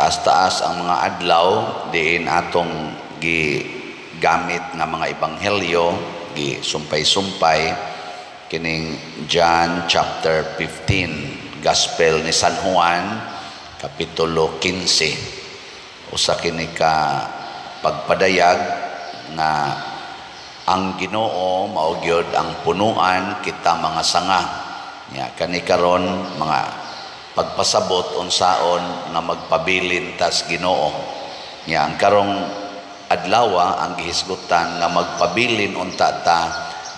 Taas-taas ang mga adlaw diin atong gigamit nga mga ebanghelyo, gi sumpay-sumpay kining John chapter 15, Gospel ni San Juan kapitulo 15. Usa kini ka pagpadayag nga ang Ginoo mao gyud ang punuan, kita mga sanga. Nya kani karon mga pagpasabot unsaon nga magpabilin tas Ginoo. Nya ang karong adlawa ang gihisgutan nga magpabilin unta ta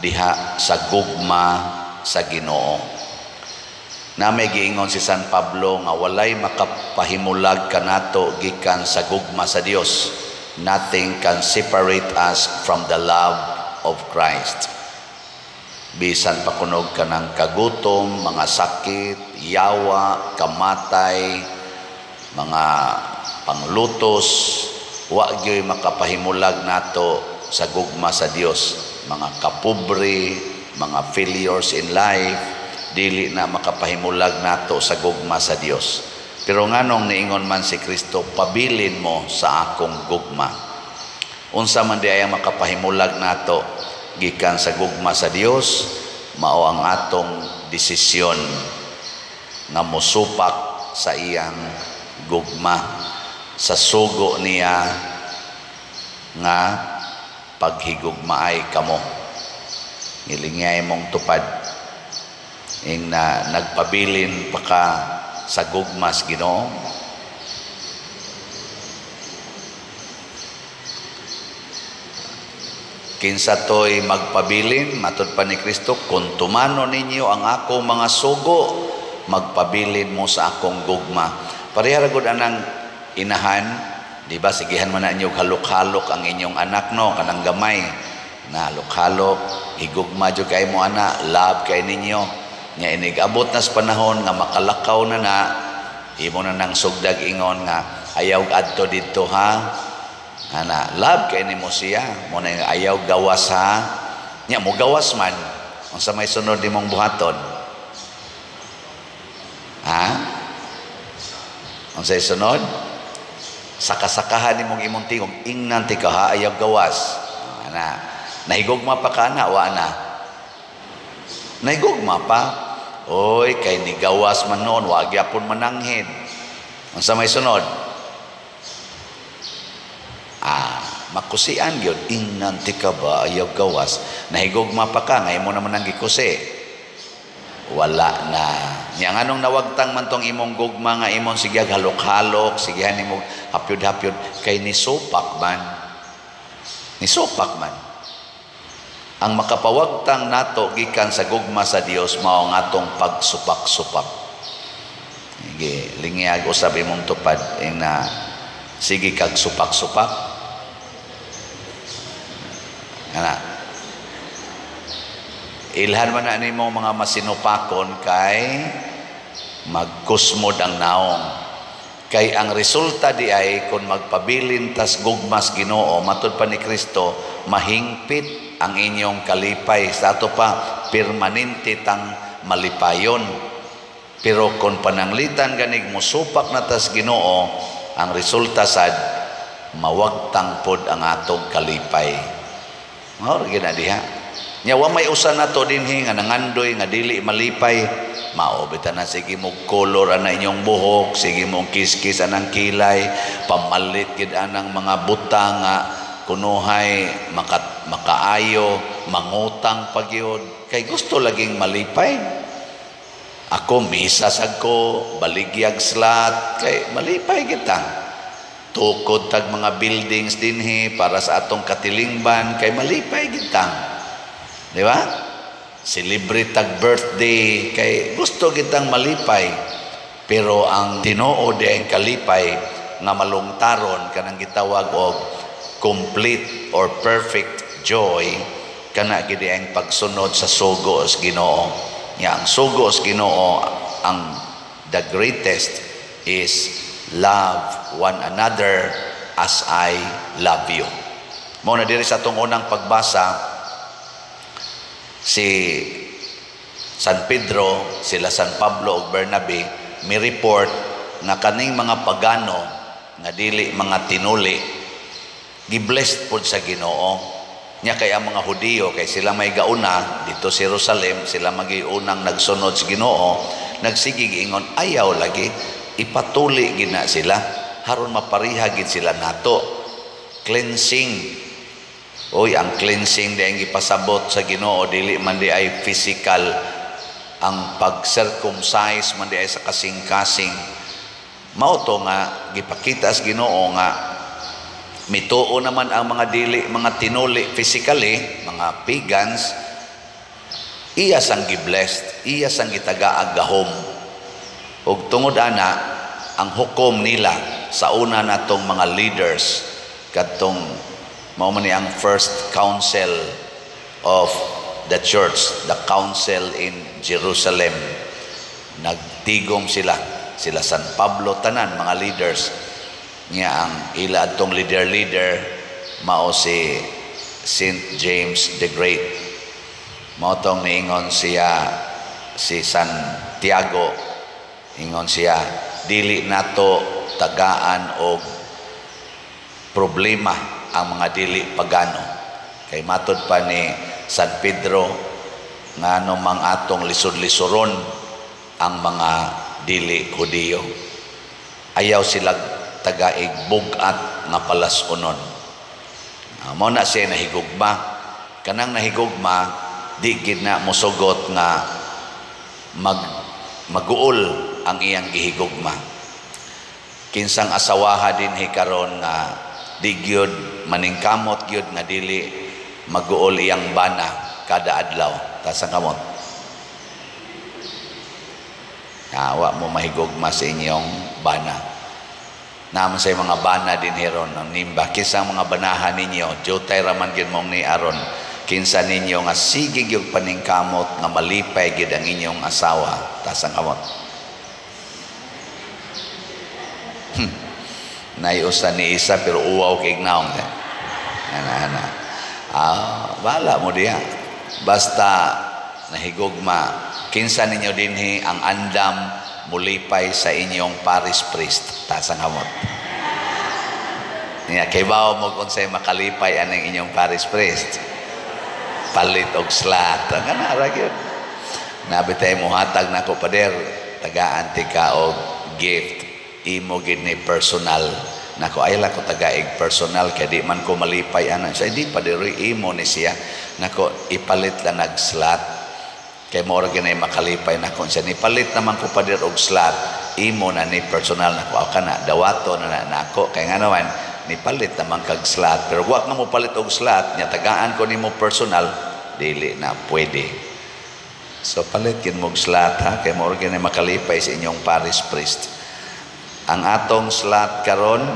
diha sa gugma sa Ginoo. Na may giingon si San Pablo nga walay makapahimulag kanato gikan sa gugma sa Dios. Nothing can separate us from the love of Christ. Bisan pa kunog kanang kagutom, mga sakit, yawa, kamatay, mga panglutos, wa gyoy makapahimulag nato sa gugma sa Dios. Mga kapobre, mga failures in life, dili na makapahimulag nato sa gugma sa Dios. Pero nganong niingon man si Kristo, "Pabilin mo sa akong gugma"? Unsa man di ay ang makapahimulag nato gikan sa gugma sa Dios? Mao ang atong desisyon nga mosupak sa iyang gugma, sa sugo niya nga paghigugmaay kamo. Ngilingay mong tupad ing na nagpabilin pa ka sa gugmas Ginoo. Kinsa to'y magpabilin, matud pa ni Kristo, "Kung tumano ninyo ang akong mga sugo, magpabilin mo sa akong gugma." Pareha ra gud anang inahan, di ba? Sigihan man na inyo halok-halok ang inyong anak, no, kanang gamay. Na halok-halok, higugma jud kay mo ana, love kay ninyo. Nya inig abot na sa panahon nga makalakaw na na, imo na nang sugdag ingon nga ayaw adto didto ha. Ana, love kay nimo siya, mo na ayaw gawas ha. Nya mo gawas man, unsa may sunod nimong buhaton? Ha? Unsay sunod? Sakasakahan nimong imong tingog, ingnan ti ka ha, ayaw gawas. Ana, nahigugma pa ka na, wa na? Nahigugma pa. Oy, kay nigawas man noon, wa gyapon mananghid. Unsa may sunod? Ah, makusian gyud, ingnan ti ka ba, ayaw gawas. Nahigugma pa ka, ngayon mo naman ang gikusi. Wala na. Nya nganong nawagtang man tong imong gugma nga imong sige halok-halok, sigihan nimo hapyod-hapyod, kay nisupak man. Nisupak man. Ang makapawagtang nato gikan sa gugma sa Dios mao ang atong pagsupak-supak. Sige, lingyag usab imong tupad ing na sige kag supak-supak. Ana. Ilhan man na nimo mga masinupakon kay magkusmod ang naong. Kay ang resulta di ay kung magpabilin tas gugmas Ginoo, matud pa ni Kristo, mahingpit ang inyong kalipay. Sa ato pa, permanente tang malipayon. Pero kung pananglitan ganig musupak na tas Ginoo, ang resulta sad mawagtang pod ang atong kalipay. Mao ra gyud na diha. Nya wa may usa nato dinhi nga nangandoy nga dili malipay. Mao bitaw na sige mo color ana inyong buhok, sige mo kiskis anang kilay, pamalit gid anang mga butang nga kunuhay makaayo, mangutang pa gyud kay gusto laging malipay. Ako misa sad ko, baligyag slat kay malipay kita. Tukod tag mga buildings dinhi para sa atong katilingban kay malipay kita. Di ba? Celebrate tag birthday kay gusto kitang malipay. Pero ang tinuod ang kalipay nga malungtaron kanang gitawag og complete or perfect joy, kana gid ang pagsunod sa sugo sa Ginoo. Nya ang sugo sa Ginoo, ang the greatest is love one another as I love you. Mao na diri sa atong unang pagbasa, si San Pedro, sila San Pablo ug Bernabe mi report nga kaning mga pagano nga dili mga tinuli, giblessed pod sa Ginoo. Nya kay ang mga Hudiyo, kay sila may gauna dito sa Jerusalem, sila magiunang nagsunod sa Ginoo, nagsige ingon, "Ayaw lagi, ipatuli gina sila haron mapariha gid sila nato." Cleansing. Oy, ang cleansing di ang gipasabot sa Ginoo, dili man di ay physical, ang pag-circumcise man di ay sa kasing-kasing. Mao to nga gipakita sa Ginoo nga mituo naman ang mga dili mga tinuli physically, mga pagans, iya sang giblessed, iya sang gitagaag gahom. Ug tungod ana, ang hukom nila sa una natong mga leaders, kadtong mao man ni ang first council of the church, the council in Jerusalem. Nagtigom sila, sila San Pablo, tanan mga leaders. Niya ang ila atong leader-leader mao si Saint James the Great. Mao tong niingon siya, si Santiago, ingon siya, "Dili nato tagaan og problema ang mga dili pagano." Kay matod pa ni San Pedro, ngano mang atong lisod-lisoron ang mga dili Hudiyo? Ayaw sila tagaig bug-at nga palas-unon. Mao na siya nahigugma. Kanang nahigugma, di gid na mosugot nga maguol ang iyang gihigugma. Kinsang asawaha dinhi karon nga di gyud maningkamot gyud nga dili maguol iyang bana kada adlaw? Taas ang kamot. Wa mo mahigugma sa inyong bana. Naman sa mga bana din heron ang nimba. Kinsa mga banahan ninyo, jutay raman gyud mong ni aron. Kinsa ninyo nga sige gyud paningkamot nga malipay gyud ang inyong asawa? Taas ang kamot. Naiusa ni isa pero uwaw kay naong. Ana ana. Bala mo diya. Basta nahigugma. Kinsa ninyo dinhi ang andam mulipay sa inyong parish priest? Taas ang kamot. Niya, kay bawo mo kung sa'y makalipay aning inyong parish priest. Palit og slat. Ang kana ra gyud. Nabi tayo muhatag nako, "Pader, tagaan ti ka og gift. Imo gid ni personal." Nako, ay lang ko tagaig personal kay di man ko malipay ana. Sa di, pader, imo ni siya. Nako, ipalit lang nag slat. Kay mo ra ginay makalipay nako siya. Nipalit naman ko, pader, og slat, imo na ni personal. Nako, aw kana dawato na na nako kay nga naman nipalit naman kag slat. Pero wa nga mo palit og slat nya tagaan ko nimo personal, dili na pwede. So palit gid mo og slat ha, kay mo ra ginay makalipay sa inyong parish priest. Ang atong slat karon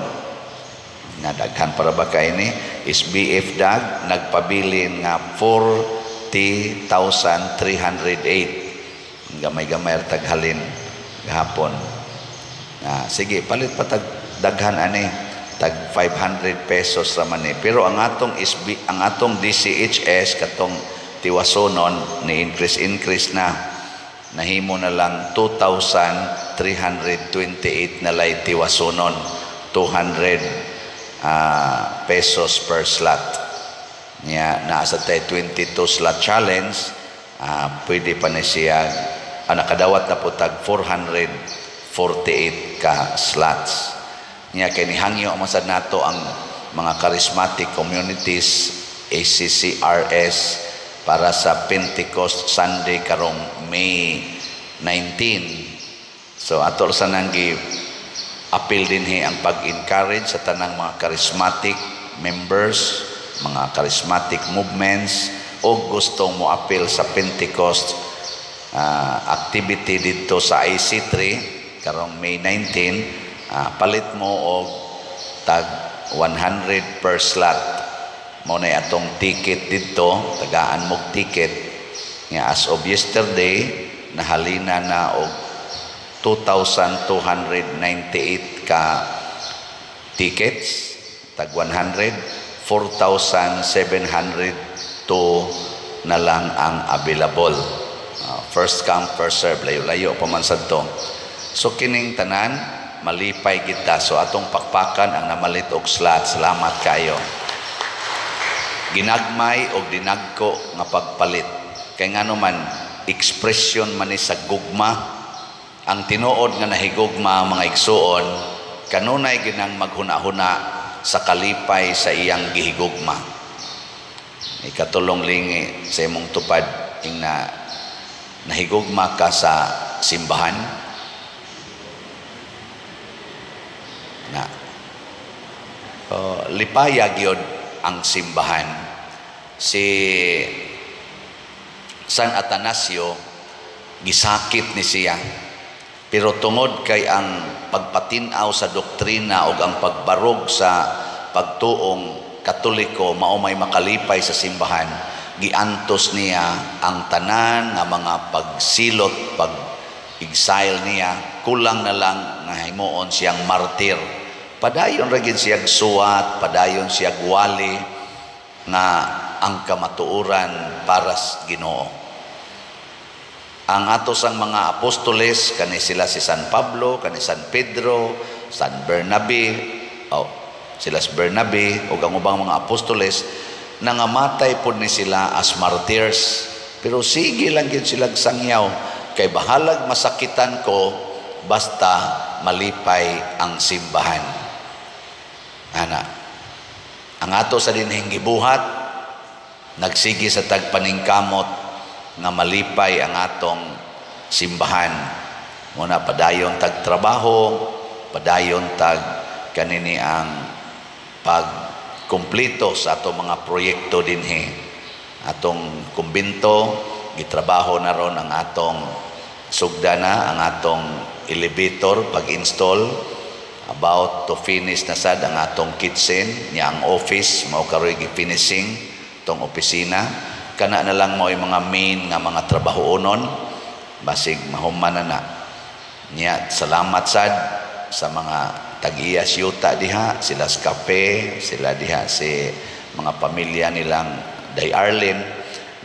nga daghan para ba kay ni is BF Dag, nagpabilin nga 40,308. Gamay-gamay taghalin gahapon. Sige, palit pa tag daghan ani, tag 500 pesos ra man ni. Pero ang atong SB, ang atong DCHS katong tiwasonon ni increase increase na, nahimo na lang 2,328 na lay tiwasonon, 200 pesos per slot. Nya naa sa tay 22 slot challenge, pwede pa na siya, nakadawat na po tag 448 ka slots. Nya kay nihangyo man sad nato ang mga charismatic communities, ACCRS, para sa Pentecost Sunday karong May 19. So ato sa nang gi appeal dinhi ang pag-encourage sa tanang mga charismatic members, mga charismatic movements o gustong mo appeal sa Pentecost activity dito sa IC3 karong May 19, palit mo og tag 100 per slot. Mao na atong ticket didto, tagaan mo ticket. Nga as of yesterday, nahalina na og 2,298 ka tickets, tag 100, 4,702 na lang ang available. First come, first serve, layo-layo pa man sad to. So kining tanan Malipay kita. So atong pakpakan ang namalit og slot. Salamat kayo. Ginagmay og dinagko nga pagpalit. Kay ngano man, expression man ni sa gugma. Ang tinuod nga nahigugma, mga igsuon, kanunay ginang maghuna-huna sa kalipay sa iyang gihigugma. Ikatulong lingi sa imong tupad ing na nahigugma ka sa simbahan na lipaya gyud ang simbahan. Si San Atanasio gisakit ni siya, pero tungod kay ang pagpatin-aw sa doktrina o ang pagbarog sa pagtuong Katoliko mao may makalipay sa simbahan, giantos niya ang tanan nga mga pagsilot, pag-exile niya. Kulang na lang nga himuon siyang martir. Padayon ra gid siyag suwat, padayon siyag wali nga ang kamatuoran para sa Ginoo. Ang atos ang mga apostoles, kani sila si San Pablo, kani San Pedro, San Bernabe, oh, sila si Bernabe o ang ubang mga apostoles, nangamatay pod ni sila as martyrs. Pero sige lang gyud sila sangyaw, kay bahalag masakitan ko basta malipay ang simbahan. Ana, ang ato sa dinhing gibuhat, nagsige sa tagpaningkamot nga malipay ang atong simbahan. Muna padayon tagtrabaho, padayon tag kanini ang pagkumpleto sa atong mga proyekto dinhi. Atong kumbinto, gitrabaho na ron ang atong sugda na, ang atong elevator pag-install, about to finish na sad ang atong kitchen, niya ang office, mao karoy gi-finishing tong opisina. Kana na lang mao yung mga main nga mga trabahoonon, basig mahuman na na. Niya, salamat sad sa mga tag-iya yuta diha, sila sa kape, sila diha si mga pamilya nilang Day Arlene,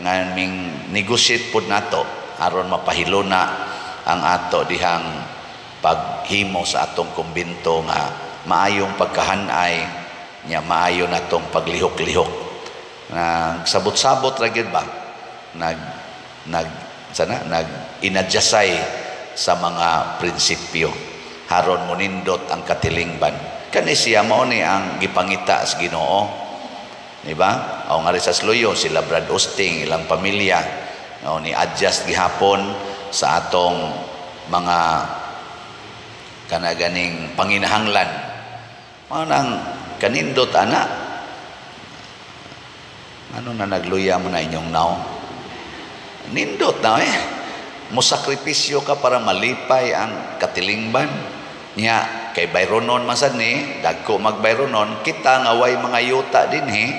nga ming negotiate pod nato aron mapahiluna ang ato dihang paghimo sa atong kumbinto nga maayong pagkahanay nya, maayo natong paglihok-lihok. Nagsabot-sabot ra gyud ba, nag nag sana nag inadjustay sa mga prinsipyo haron monindot ang katilingban. Kani siya mao ni ang gipangita sa Ginoo, di ba? O nga sa Sluyo sila Brad Osting, ilang pamilya, o ni adjust gihapon sa atong mga kanaganing panginahanglan. Mao nang kanindot ana. Ano na nagluya mo na inyong naw? Nindot na eh. Musakripisyo ka para malipay ang katilingban. Nya, kay Byronon masad ni, dagko magbayronon, kita nga way mga yuta dinhi,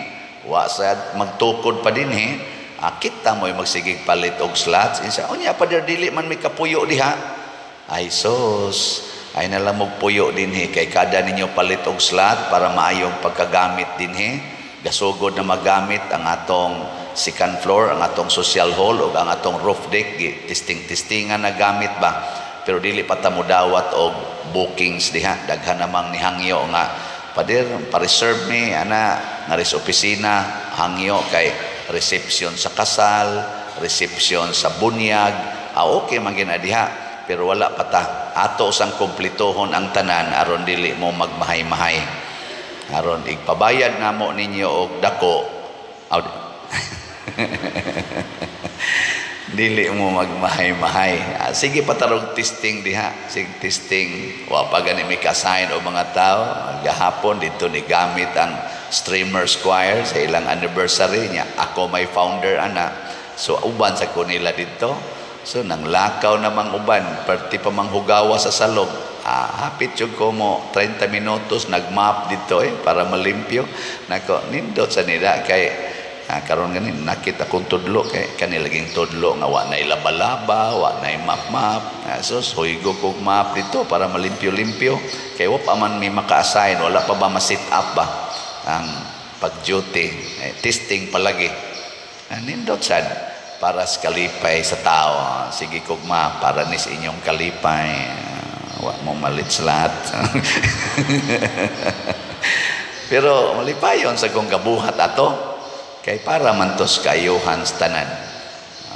wa sad magtukod pa dinhi, kita mo'y magsigig palit og slots. Insa, unya pa dili man may kapuyo diha. Ay sos, ay nalang magpuyo dinhi kay kada ninyo palit og slot para maayong pagkagamit dinhi. Gasugod na magamit ang atong second floor, ang atong social hall o ang atong roof deck, testing-testingan na gamit ba. Pero dili pa ta modawat og bookings diha. Daghan namang nihangyo nga pader pa-reserve mi ana nga ris opisina hangyo kay reception sa kasal, reception sa bunyag. Okay man gina diha, pero wala pa ta. Ato sang kumpletohon ang tanan aron dili mo magmahay-mahay. Aron igpabayad namo ninyo og dako. Dili mo magmahay-mahay. Sige patarog testing diha. Sige testing. Wa pa gani may kasign o mga tao. Gahapon dito ni gamit ang Streamers Choir sa ilang anniversary niya. Ako may founder ana. So uban sa ko nila dito. So nanglakaw namang uban, perti pa manghugawa sa salog. Hapit jud ko mo 30 minutos nagmap dito para malimpyo. Nako nindot sa nila kay karon gani nakita kong tudlo kay kani laging tudlo nga wa nay laba-laba, wa nay map-map. So huygo kog map dito para malimpyo-limpyo kay wa pa man may maka-assign, wala pa ba ma-set up ba ang pag-duty, testing palagi. Nindot sad para sa kalipay sa tao. Sige kugma para nis inyong kalipay. Wa mo malit sa lahat. Pero malipayon sa kong gabuhat ato kay para man tos kaayuhan sa tanan.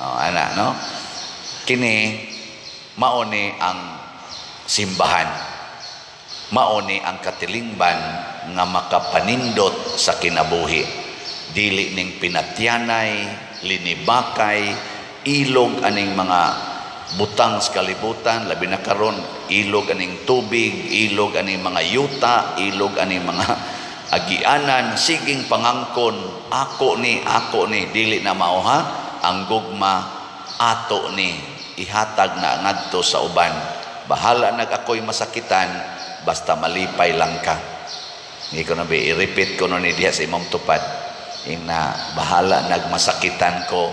Oh, ana, no? Kini mao ni ang simbahan. Mao ni ang katilingban nga makapanindot sa kinabuhi. Dili ning pinatyanay, linibakay, ilog aning mga butang sa kalibutan, labi na karon ilog aning tubig, ilog aning mga yuta, ilog aning mga agianan, siging pangangkon, ako ni, ako ni. Dili na mao ha, ang gugma ato ni, ihatag na ngadto sa uban. Bahala nag ako'y masakitan, basta malipay lang ka. Hindi ko na ba, i-repeat ko no ni diha sa imong tupad. Ing na, bahala nagmasakitan ko,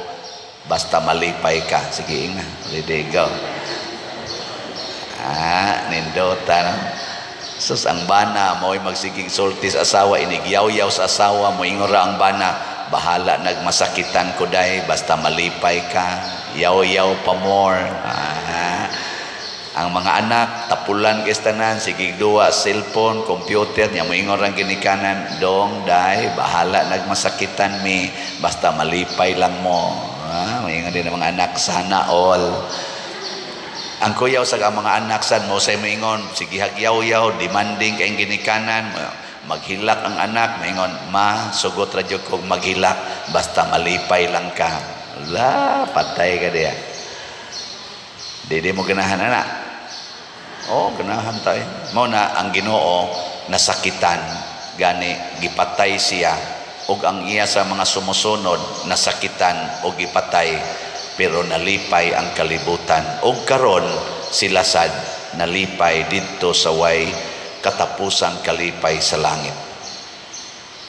basta malipay ka. Sige, ing na, ready, go. Ah, nindota, no? Sus, ang bana, mo'y magsigig sulti sa asawa, inigyaw-yaw sa asawa, moingon ra ang bana, "Bahala nagmasakitan ko day, basta malipay ka, yaw-yaw pa more." Ah, ang mga anak, tapulan kay tanan, sige duwa, cellphone, computer, nya moingon rang ginikanan, "Dong, day, bahala nagmasakitan mi, basta malipay lang mo." Ah, moingon din ang mga anak, sana all. Ang kuyaw sa ang mga anak sad mo say moingon, sige hagyaw-yaw, demanding kay ginikanan, maghilak ang anak, moingon, "Ma, sugot ra jud kog maghilak, basta malipay lang ka." La, patay ka diya. Di mo ganahan ana. Oh, ganahan tayo. Mao na ang Ginoo nasakitan, gani gipatay siya ug ang iya sa mga sumusunod nasakitan og gipatay, pero nalipay ang kalibutan og karon sila sad nalipay didto sa way katapusang kalipay sa langit.